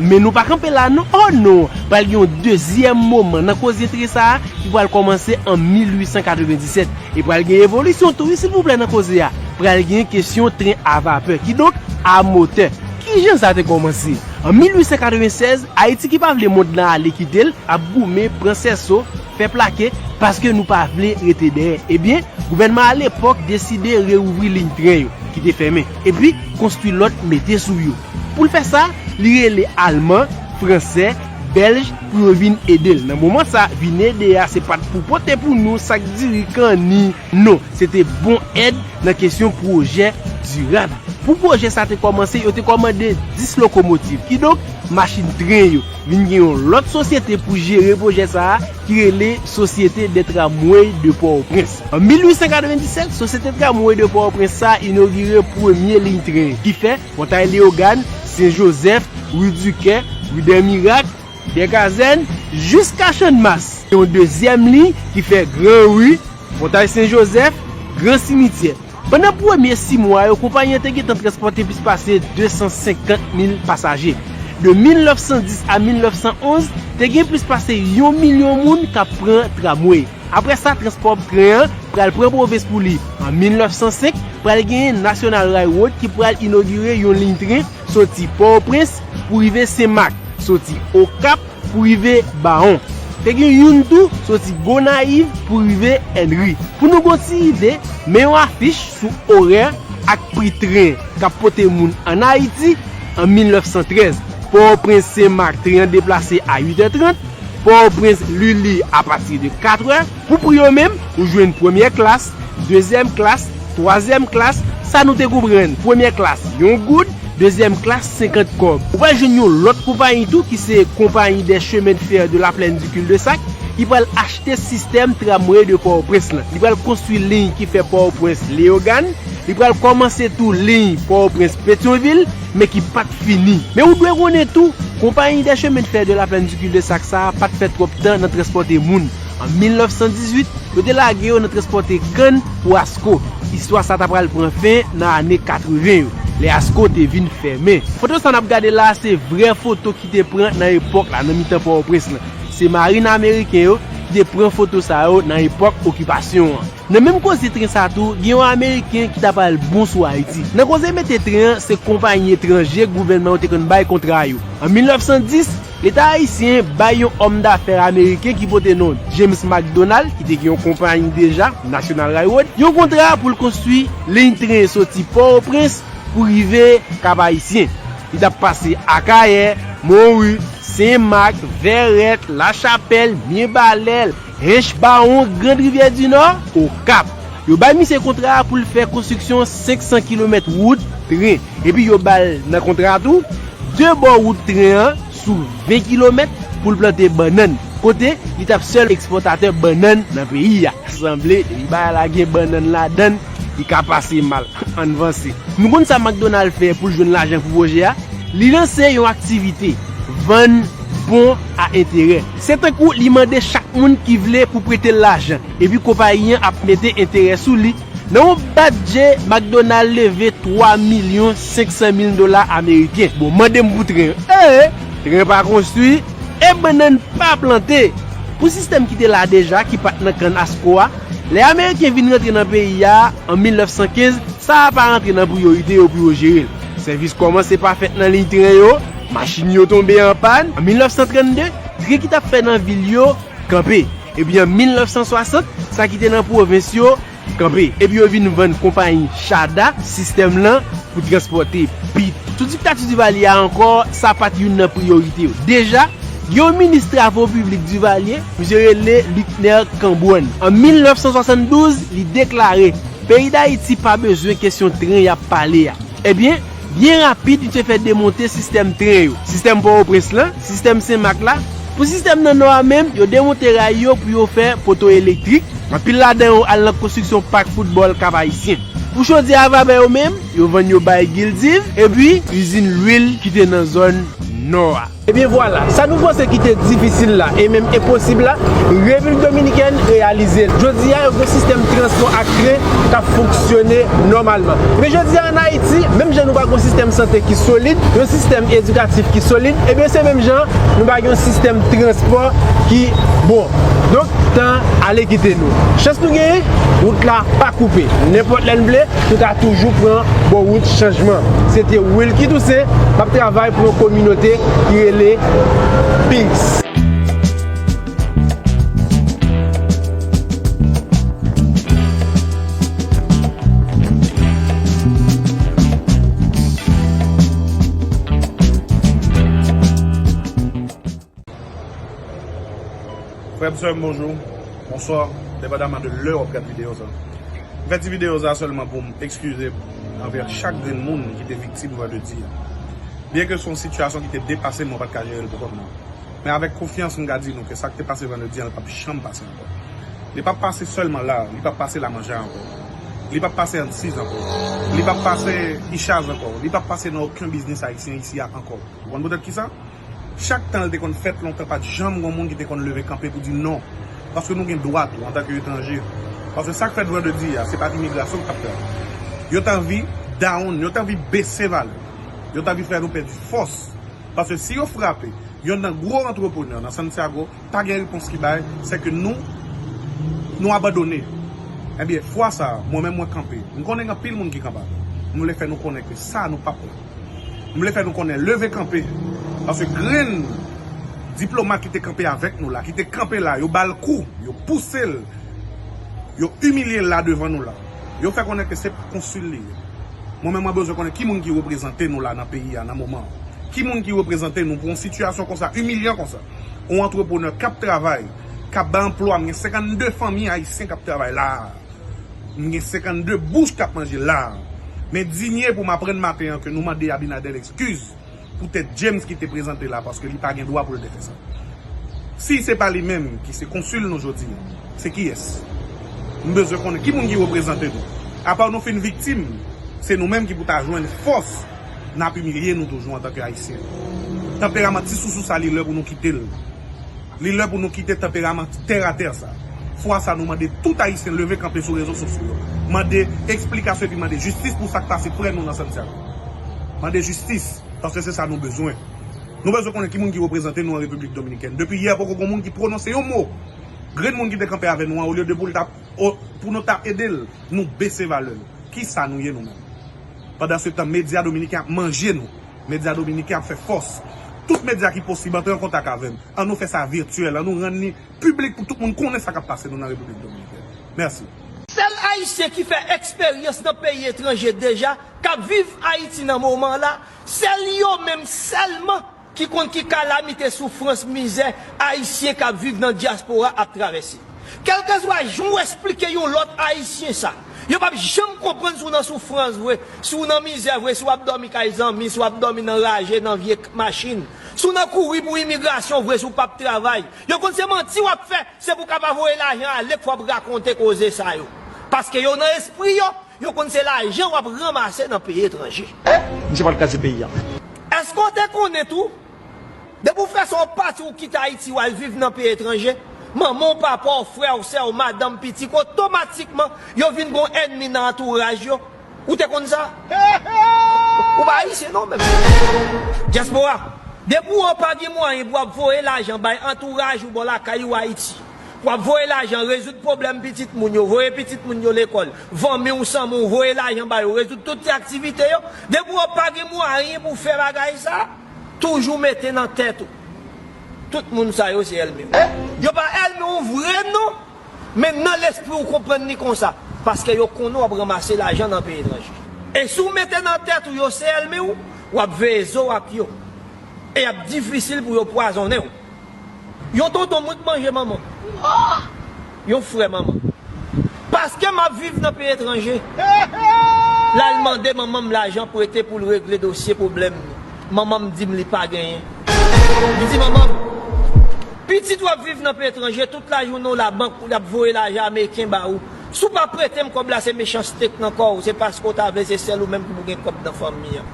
Men nou pa kanpe la non, oh non! Pral gen yon dezyèm moman nan koze tren sa a ki pral kòmanse an mil uit san katreven disèt. E pral gen evolisyon tou wi, silvouplè, nan koze a. Pral gen kesyon tren a vapè, kidonk a motè. Kijan sa te kòmanse? An mil uit san katreven sèz, Ayiti ki pa vle mond lan ale kite l, ap goumen, pran sèso, fè plake, paske nou pa vle rete dèyè. Ebyen, gouvènman alepòk deside reouvri liy tren yo, ki te fèmen, epi konstwi lòt mete sou yo. Pou l fè sa, li rele Alman, Fransè, Bèlj pou yo vin ede l. Nan moman sa, vin ede a se pa t pou pote pou nou sak diri, kanni. Non, se te bon èd nan kesyon pwojè dirab. Pou pwojè sa te kòmanse, yo te kòmande dis lokomotiv. Kidonk, machin tren yo vin gen yon lòt sosyete pou jere pwojè sa a ki rele Société des Tramways de Port-au-Prince. An mil uit san katreven disèt, Sosyete Tramway de Port-au-Prince sa a inogire premye liy tren ki fè Pòtay Leyogàn, Sen Jozèf, Ri Dikè, Ri dè Mirak, dè Kazèn, jiska Channmas. Yon dezyèm liy ki fè Gran Ri, Pòtay Sen Jozèf, Gran Simityè. Pandan premye sis mwa yo, konpayi an te gentan transpòte plis pase de san senkant mil pasaje. De mil nèf san dis a mil nèf san onz, te gen plis pase yon milyon moun k ap pran tramway. Apre sa, transpò tren an pral pran pwovens pou li. An mil nèf san senk, pral genyen National Railroad ki pral inogire yon liy tren soti Pòtoprens pou rive Senmak, soti Okap pou rive Bawon. Te gen youn tou soti Gonayiv pou rive Ènri. Pou nou gon ti ide, men yon afich sou orè ak pri tren k ap pote moun ann Ayiti an mil nèf san trèz. Pòtoprens Senmak, tren an deplase a uit è trant. Pòtoprens Lili apati de kat è. Pou pri yo menm, ou jwenn premyè klas, dezyèm klas, twazyèm klas, sa nou te konprann. Premyè klas, yon goud, dezyèm klas, senkant kòb. Ou pral jwenn yon lòt konpayi tou ki se Compagnie des Chemins de Fer de la Plaine du Cul-de-Sac, Li pral achte sistèm tramway de Pòtoprens lan. Li pral konstwi liy ki fè Pòtoprens Leyogàn. Li pral kòmanse tou liy Pòtoprens Petyonvil, men ki pa t fini. Men ou dwe konnen tou, Compagnie des Chemins de Fer de la Plaine du Cul-de-Sac sa a pa t fè twòp tan nan transpòte moun. An mil nèf san dizuit, yo te lage yo nan transpòte kann pou Asco. Istwa sa ta pral pran fen nan ane katreven yo, lè Asco te vin fèmen. Foto sa n ap gade la a se vrè foto ki te pran nan epòk la, nan mitan Pòtoprens lan. Se marin ameriken yo ki te pran foto sa yo nan epòk okipasyon an. Nan menm koze tren sa tou, gen yon Ameriken ki ta pral bon sou Ayiti. Nan koze mete tren an, se konpayi etranje gouvènman yo te konn bay kontra yo. An mil nèf san dis, Leta ayisyen bay yon òm dafè ameriken ki pote non James McDonald, ki te gen yon konpayi deja, National Railroad, yon kontra pou l konstwi liy tren soti Pòtoprens pou rive Kap Ayisyen. Li t ap pase Akayè, Monwi, Senmak, Vèrèt, Lachapèl, Mibalè, Hench, Bawon, Grand Rivière du Nord, Okap. Yo bay misye kontra a pou l fè konstriksyon senk san kilomèt wout tren. Epi yo ba l nan kontra a tou de bò wout tren an sou ven kilomèt pou l plante bannann, kote li t ap sèl ekspòtatè bannann nan peyi a. Sanble, depi bagay la gen bannann ladan l, li ka pase mal. Ann vanse. Nou konn sa McDonald fè pou l jwenn lajan pou pwojè a? Li lanse yon aktivite, vann bon a enterè. Se tankou li mande chak moun ki vle pou prete l lajan, epi konpayi an ap mete enterè sou li. Nan yon bat je, McDonald leve twa milyon senk san mil dola ameriken. Bon, mande m pou tren. Ee, tren pa konstwi, e bannann pa plante. Pou sistèm ki te la deja, ki pa t nan kann Asco a, lè Ameriken vin rantre nan peyi a an mil nèf san kenz, sa a pa rantre nan priyorite yo pou yo jere l. Sèvis kòmanse pa fèt nan liy tren yo, machin yo tonbe an pàn. An mil nèf san trannde, tren ki t ap fè nan vil yo kanpe. Epi an mil nèf san swasant, sa ki te nan pwovens yo kanpe. Epi yo vin vann konpayi Chada sistèm lan pou transpòte pit. Sou diktati Divalye a ankò, sa pa t youn nan priyorite yo. Deja, gen yon minis travo piblik Divalye, misye rele Luckner Cambronne. An mil nèf san swasanndouz, li deklare, peyi Dayiti pa bezwen kesyon tren y ap pale a. Ebyen, byen rapid, misye fè demonte sistèm tren yo. Sistèm Pòtoprens lan, sistèm Senmak la. Pou sistèm nan Nò a menm, yo demonte ray yo pou yo fè poto elektrik. Anpil ladan yo al nan konstriksyon pak foutbòl Kap Ayisyen. Pou chodyè a vapè yo menm, yo vann yo bay Gildiv, epi izin lwil ki te nan zòn Nò a. Ebyen vwala, sa nou panse ki te difisil la, e menm enposib la, Repiblik Dominikèn reyalize l. Jodi a, yo gen sistèm transpò ak tren k ap fonksyone nòmalman. Men jodi a, ann Ayiti, menm jan nou pa gen yon sistèm sante ki solid, yon sistèm edikatif ki solid, ebyen se menm jan nou pa gen yon sistèm transpò ki bon. Donk, tan ale kite nou. Chans nou genyen, wout la pa koupe. Nenpòt lè n vle, nou ka toujou pran bò wout chanjman. Se te Wilky Toussaint, m ap travay pou yon kominote ki rele Peace. Frè m, sè m, bonjou, bonswa, depandaman de lè w ap gad videyo sa. M fè ti videyo sa sèlman pou m ekskize m anvè chak grenn moun ki te viktim vandredi a. Byenke se yon sitiyasyon ki te depase m, mwen pa t ka jere l pou kont mwen. Men avèk konfyans, m ka di nou ke sa k te pase vandredi a, l p ap janm pase ankò. Li p ap pase sèlman la, li p ap pase Lamanja ankò. Li p ap pase Ansiz ankò. Li p ap pase Ichaz ankò. Li p ap pase nan okenn biznis ayisyen isi a ankò. Ou konn poutèt kisa? Chak tan l te konn fèt lontan, pa t janm gen moun ki te konn leve kanpe pou di non. Paske nou gen dwa tou, antanke etranje. Paske sa k fèt vandredi a, se pa t imigrasyon k t ap fè l. Yo t anvi down, yo t anvi bese valè. Yo t anvi fè nou pèdi fòs. Paske si yo frape, yonn nan gwo antreprenè nan Santiago, pa gen repons ki bay, se ke nou, nou abandone. Ebyen, fwa sa a, mwen menm mwen kanpe. M konnen gen anpil moun ki kanpe avè m. M vle fè nou konnen ke sa a nou p ap pran. M vle fè nou konnen leve kanpe. Paske grenn diplomat ki te kanpe avèk nou la, ki te kanpe la, yo ba l kou, yo pouse l, yo imilye l la devan nou la. Yo fè konnen ke se pa konsil li ye. Mwen menm mwen bezwen konnen ki moun ki reprezante nou la nan peyi a nan moman an. Ki moun ki reprezante nou pou yon sitiyasyon konsa, imilyan konsa? Yon antreprenè k ap travay, k ap bay anplwa, m gen senkannde fanmi ayisyen k ap travay la a. M gen senkannde bouch k ap manje la a. Men dinye pou m aprann maten an ke nou mande Abinader ekskiz poutèt James ki te prezante la, paske li pa gen dwa pou l te fè sa. Si se pa li menm ki se konsil nou jodi a, se kiyès? M bezwen konnen ki moun ki reprezante nou. Apa nou fin viktim, se nou menm ki pou ta jwenn fòs n ap imilye nou toujou antanke Ayisyen. Tanperaman ti sousou sa, li lè pou nou kite l. Li lè pou nou kite tanperaman tèratè sa. Fwa sa, nou mande tout Ayisyen leve kanpe sou rezo sosyo yo. Mande eksplikasyon epi mande jistis pou sa k pase frè nou nan Santiago. Mande jistis, paske se sa nou bezwen. Nou bezwen konnen ki moun ki reprezante nou an Repiblik Dominikèn. Depi yè, poko gon moun ki pwononse yon mo. Grenn moun ki te kanpe avè nou an, olye de pou l ta, o, pou nou ta ede l, nou bese valè l. Kisa nou ye nou menm? Pandansetan, medya dominiken ap manje nou. Medya dominiken ap fè fòs. Tout medya ki posib, antre an kontak avè m. An nou fè sa vityèl, an nou rann li piblik pou tout moun konnen sa k ap pase nou nan Repiblik Dominikèn. Mèsi. Sèl Ayisyen ki fè eksperyans nan peyi etranje deja, k ap viv Ayiti nan moman la, sèl yo menm sèlman ki konn ki kalamite, soufrans, mizè Ayisyen k ap viv nan dyaspora ap travèse. Kèlkeswa jan w esplike yon lòt Ayisyen sa, yo p ap janm konprann si w nan soufrans vre, si w nan mizè vre, si w ap dòmi kay zanmi, si w ap dòmi nan raje, nan vye k-, machin, si w nan kouri pou imigrasyon vre, si w p ap travay. Yo konn se manti w ap fè, se pou w ka pa voye lajan ale k fè w ap rakonte koze sa yo. Paske yo nan espri yo, yo konn se lajan w ap ranmase nan peyi etranje. Misye pral kraze peyi a. Èske w te konnen tou? Depi w fè sa w pati, w kite Ayiti, w al viv nan peyi etranje, manman w, papa w, frè w, sè w, madanm, pitit, otomatikman, yo vin gon ènmi nan antouraj yo. Ou te konn sa? Ou pa ayisyen non menm. Dyaspora, depi w pa gen mwayen pou w ap voye lajan bay antouraj ou bò lakay ou Ayiti, w ap voye lajan rezoud pwoblèm pitit moun yo, voye pitit moun yo lekòl, fanmi w, sanmi w, voye lajan ba yo, rezoud tout ti aktivite yo. Depi w pa gen mwayen pou w fè bagay sa, toujou mete nan tèt ou, tout moun sa yo se ènmi w. Yo pa ènmi w vre non, men nan lespri w konprann li konsa, paske yo konnen w ap ranmase lajan nan peyi etranje. E si w mete nan tèt ou yo se ènmi w, w ap veye zo w ak yo. E y ap difisil pou yo pwazonnen w. Yon tonton mwen k manje manman. Yon frè manman. Paske m ap viv nan peyi etranje. L al mande manman m lajan prete pou l regle dosye pwoblèm li. Manman m di m li pa genyen. Li di manman m, pitit w ap viv nan peyi etranje, tout lajounen w labank, w ap voye lajan ameriken ba ou. Si w pa prete m kòb la, se mechanste k nan kò w, se paske w ta vle se sèl ou menm ki pou gen kòb nan fanmi an.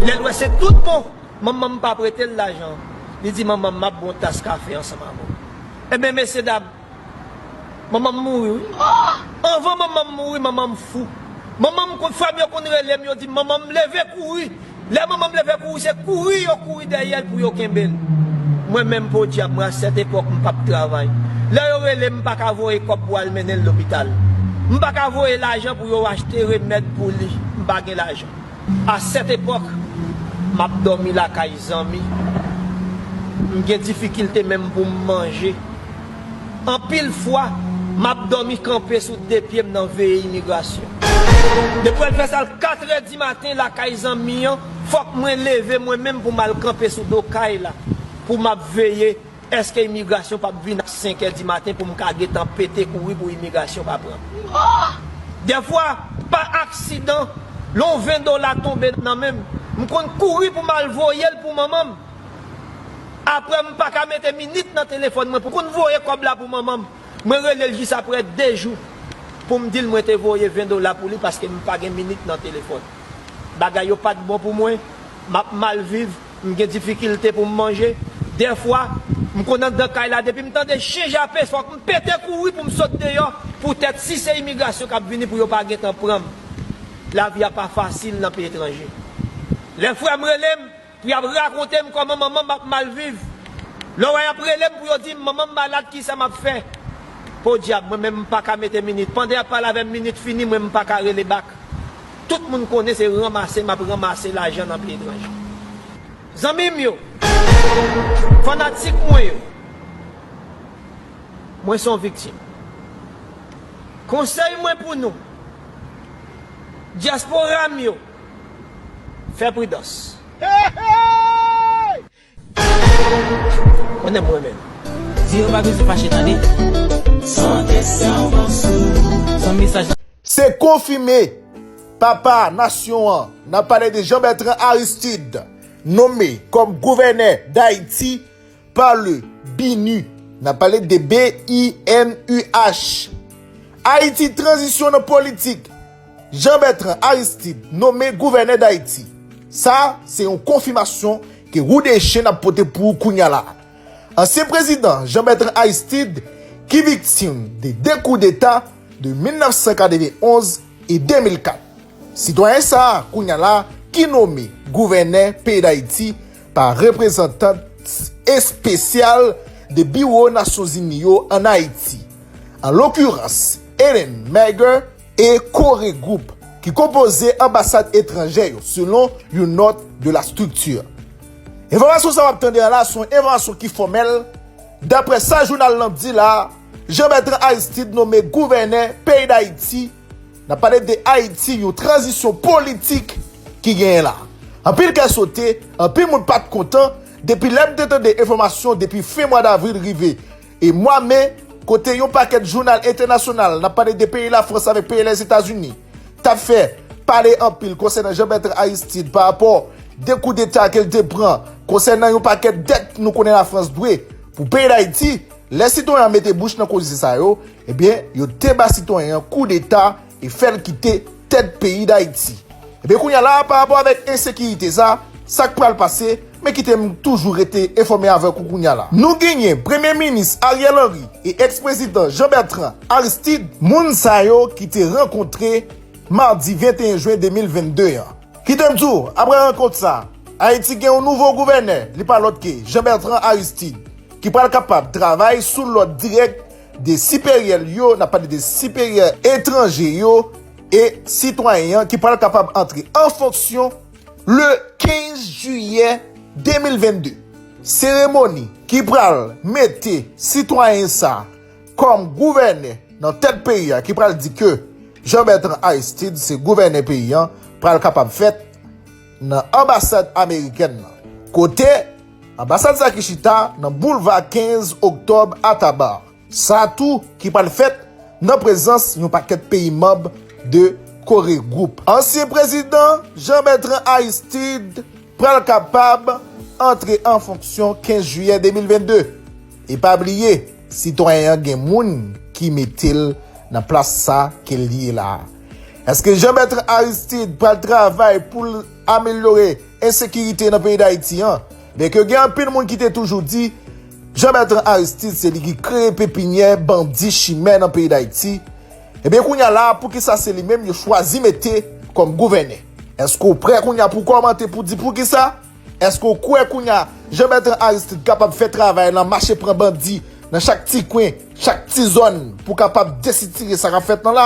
Lè l wè se tout bon, manman m pa prete l lajan. Li di manman m, m ap bon tas kafe ansanm avè w. Ebyen, mesye dam, manman m mouri, wi. Anvan manman m mouri, manman m fou. Manman m, frè m yo konn rele m, yo di m, manman m leve kouri. Lè manman m leve kouri, se kouri yo kouri dèyè l pou yo kenbe l. Mwen menm, podyab, mwen, a sèt epòk, m p ap travay. Lè yo rele m, m pa ka voye kòb pou al mennen l lopital. M pa ka voye lajan pou yo achte remèd pou li. M pa gen lajan. A sèt epòk, m ap dòmi lakay zanmi. M gen difikilte menm pou m manje. Anpil fwa, m ap dòmi kanpe sou de pye m nan veye imigrasyon. Depi w al fè sa l katrè di maten lakay zanmi an, fòk mwen leve mwen menm pou m al kanpe sou do kay la, pou m ap veye èske imigrasyon p ap vin a senkè di maten pou m ka gentan pete kouri pou imigrasyon pa pran m. Dèfwa, pa aksidan, lè yon ven dola tonbe nan men m, m konn kouri pou m al voye l pou manman m. Apre, m pa ka mete minit nan telefòn mwen pou konn voye kòb la pou manman m. Mwen rele l jis apre de jou pou m di l mwen te voye ven dola pou li paske m pa gen minit nan telefòn. Bagay yo pa t bon pou mwen, m ap mal viv, m gen difikilte pou m manje. Dèfwa, m konn anndan kay la, depi m tande chen jape, fòk m pete kouri pou m sot deyò, poutèt si se imigrasyon k ap vini pou yo pa gentan pran m. Lavi a pa fasil nan peyi etranje. Lè frè m rele m, pou y ap rakonte m kòman manman m ap mal viv. Lè w wè y ap rele m pou yo di m manman m malad, kisa m ap fè? Podyab, mwen menm m pa ka mete minit. Pandan y ap pale avè m, minit fini, mwen m pa ka rele bak. Tout moun konnen se ranmase m ap ranmase lajan nan peyi etranje. Zanmi m yo, fanatik mwen yo, mwen se yon viktim. Konsèy mwen pou nou, dyaspora m yo, fè pridans. Konnen mwen menm. Di yo pa bezwen fache tande. Sante sa w ban sou. San mesaj. Se konfime, papa nasyon an, n ap pale de Jean Bertrand Aristide, nonmen kòm gouvènè Dayiti, pa le BINUH. N ap pale de B I N U H. Ayiti, tranzisyon nan politik. Jean Bertrand Aristide nonmen gouvènè Dayiti. Sa, se yon konfimasyon ke Roue des Chiens ap pote pou ou kounya la. Ansyen prezidan Jean Bertrand Aristide, ki viktim de de koudeta de mil nèf san katrevenn onz e de mil kat. Sitwayen sa a, kounya la, ki nonmen gouvènè peyi Dayiti pa reprezantant espesyal de biwo Nasyonzini yo ann Ayiti, an lokirans Ellen Mager e Corey Group, ki konpoze anbasad etranjè yo, selon yon nòt de la strikti. Enfòmasyon sa w ap tande an la se yon enfòmasyon ki fòmèl. Daprè sa jounal lan di la, Jean Bertrand Aristide nonmen gouvènè peyi Dayiti. N ap pale de Ayiti, yon tranzisyon politik ki genyen la. Anpil kè sote, anpil moun pa t kontan, depi lè m te tande enfòmasyon depi fen mwa davril rive e mwa me, kote yon pakèt jounal entènasyonal, n ap pale de peyi Lafrans avèk peyi Lèzetazini, t ap fè pale anpil konsènan Jean Bertrand Aristide pa rapò de koudeta ke l te pran, konsènan yon pakèt dèt nou konnen Lafrans dwe pou peyi Dayiti. Lè sitwayen an mete bouch nan koze sa yo, ebyen, yo te ba sitwayen an koudeta e fè l kite tèt peyi Dayiti. Ebyen, kounya la, pa rapò avèk ensekirite sa, sa k pral pase, men kite m toujou rete enfòme avèk ou kounya la. Nou genyen Premye Minis Ariel Henry e eks-prezidan Jean Bertrand Aristide, moun sa yo ki te rankontre madi venteyen jen de mil vennde an. Kite m di w, apre rankont sa, Ayiti gen yon nouvo gouvènè, li pa lòt ke Jean Bertrand Aristide, ki pral kapab travay sou lòd dirèk de siperyè l yo, n ap pale de siperyè etranje yo, e sitwayen an ki pral kapab antre an fonksyon le kenz jiyè de mil vennde. Seremoni ki pral mete sitwayen sa kòm gouvènè nan tèt peyi a, ki pral di ke Jean Bertrand Aristide se gouvènè peyi an, pral kapab fèt nan anbasad amerikèn nan, kote anbasad sa ki chita nan boulva kenz oktòb a Taba. Sa tou ki pral fèt nan prezans yon pakèt peyi manm de Corey Group. Ansyen prezidan Jean Bertrand Aristide pral kapab antre an fonksyon kenz jiyè de mil vennde. E pa bliye, sitwayen an gen moun ki mete l nan plas sa ke l ye la a. Èske Jean Bertrand Aristide pral travay pou l amelyore ensekirite nan peyi Dayiti an? Byenke gen anpil moun ki te toujou di Jean Bertrand Aristide se li ki kreye pepinyè bandi chimè nan peyi Dayiti. Ebyen, kounya la, poukisa se li menm yo chwazi mete kòm gouvènè? Èske w prè kounya pou w kòmante pou di poukisa? Èske w kwè kounya Jean Bertrand Aristide kapab fè travay lan, mache pran bandi nan chak ti kwen, chak ti zòn pou kapab desitire sa k ap fèt lan la?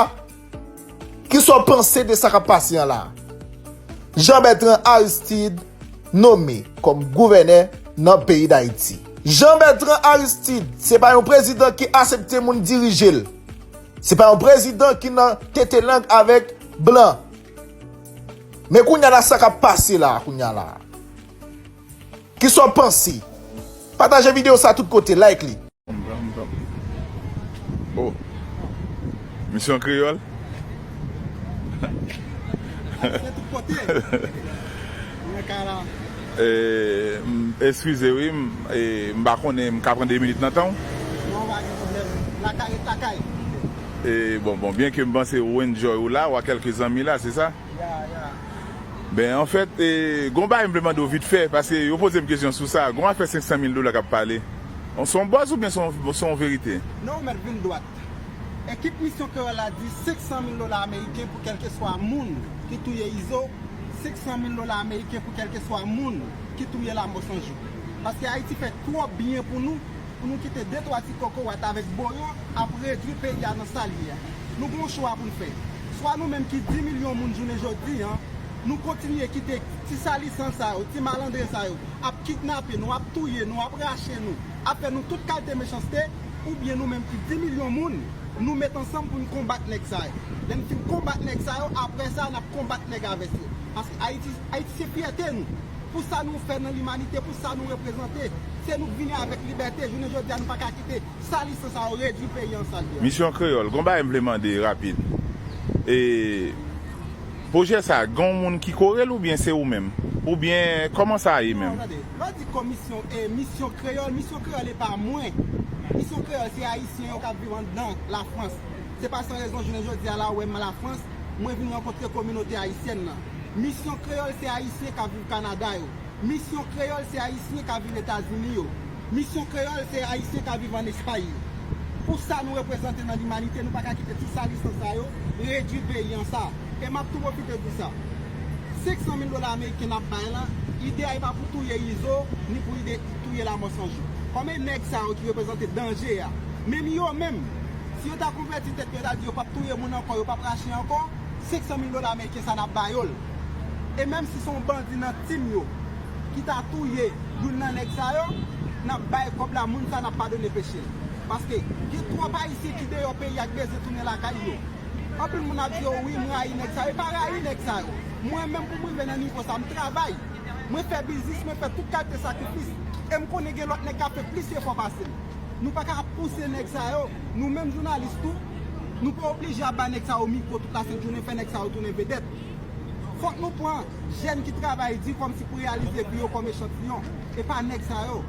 Kisa w panse de sa k ap pase an la? Jean Bertrand Aristide nonmen kòm gouvènè nan peyi Dayiti. Jean Bertrand Aristide se pa yon prezidan ki asepte moun dirije l. Se pa yon prezidan ki nan tete lang avèk blan. Men kounya la, sa k ap pase la, kounya la. Kisa w panse? Pataje videyo sa tout kote, like li. Oh. Misyon Kreyòl. Ayisyen tout kote. Mwen ka la. E, m, eskize wi, m, e, m pa konnen, m ka pran de minit nan tan w? Non, pa gen pwoblèm. Lakay ret lakay. E, bon, bon, byen ke m panse ou enjoy ou la, ou a kèlke zanmi la, se sa? Ya, ya. Ben, anfèt, e, gon bagay m vle mande w vit fè, paske yo poze m kesyon sou sa. Gon afè senk san mil dola k ap pale. Se yon buzz oubyen se yon, se yon verite? Non, ou mèt vin dwat. Ekip Misyon Kreyòl la di senk san mil dola ameriken pou kèlkeswa moun ki touye Izo, senk san mil dola ameriken pou kèlkeswa moun ki touye Lanmò San Jou. Paske Ayiti fè twòp byen pou nou, pou nou kite de twa ti kokorat avèk boyo ap redwi peyi a nan sa l ye a. Nou gen yon chwa pou n fè. Swa nou menm ki di milyon moun jounen jodi a, nou kontinye kite ti salisan sa yo, ti malandren sa yo, ap kidnape nou, ap touye nou, ap rache nou, ap fè nou tout kalite mechanste, oubyen nou menm ki di milyon moun, nou met ansanm pou n konbat nèg sa yo. Lè n fin konbat nèg sa yo, apre sa, n ap konbat nèg a vès yo. Paske Ayiti, Ayiti se fyète nou. Pou sa nou fè nan limanite, pou sa nou reprezante, se nou k vini avèk libète. Jounen jodi a, nou pa ka kite salisan sa yo redwi peyi an sa l ye a. Misyon Kreyòl, gon bagay m vle mande rapid. E, pwojè sa, gon moun ki kore l oubyen se ou menm? Oubyen kòman sa ye menm? Tande, lè w di komisyon e misyon kreyòl, misyon kreyòl e pa mwen. Misyon kreyòl se ayisyen yo k ap viv anndan Lafrans. Se pa san rezon jounen jodi a la ou wè m Lafrans, mwen vin rankontre kominote ayisyèn nan. Misyon kreyòl se ayisyen k ap viv Kanada yo. Misyon kreyòl se ayisyen k ap viv Etazini yo. Misyon kreyòl se ayisyen k ap viv ann Espay yo. Pou sa nou reprezante nan limanite, nou pa ka kite ti salistan sa yo redwi peyi an sa. E m ap tou pwofite di sa. Senk san mil dola ameriken n ap bay la, ide a e pa pou touye Izo, ni pou ide touye Lamò San Jou. Kòm e nèg sa yo ki reprezante danje a, menm yo menm, si yo ta konvèti tèt yo, yo ta di yo p ap touye moun ankò, yo p ap rache ankò, senk san mil dola ameriken sa n ap ba yo l. E menm si se yon bandi nan tim yo ki ta touye youn nan nèg sa yo, n ap bay kòb la moun sa, n ap padone peche l. Paske gen twòp ayisyen ki deyò peyi a k bezwen tounen lakay yo. Anpil moun ap di yo, wi, m rayi nèg sa yo. E pa rayi nèg sa yo. Mwen menm pou m rive nan nivo sa, m travay. Mwen fè biznis, mwen fè tout kalite sakrifis. E m konnen gen lòt nèg k ap fè plis efò pase m. Nou pa ka ap pouse nèg sa yo. Nou menm jounalis tou, nou pa oblije ap ba nèg sa yo mikwo tout lasent jounen, fè nèg sa yo tounen vedèt. Fòk nou pran jèn ki travay di kòmsi pou reyalize vi yo kòm echantiyon. E pa nèg sa yo.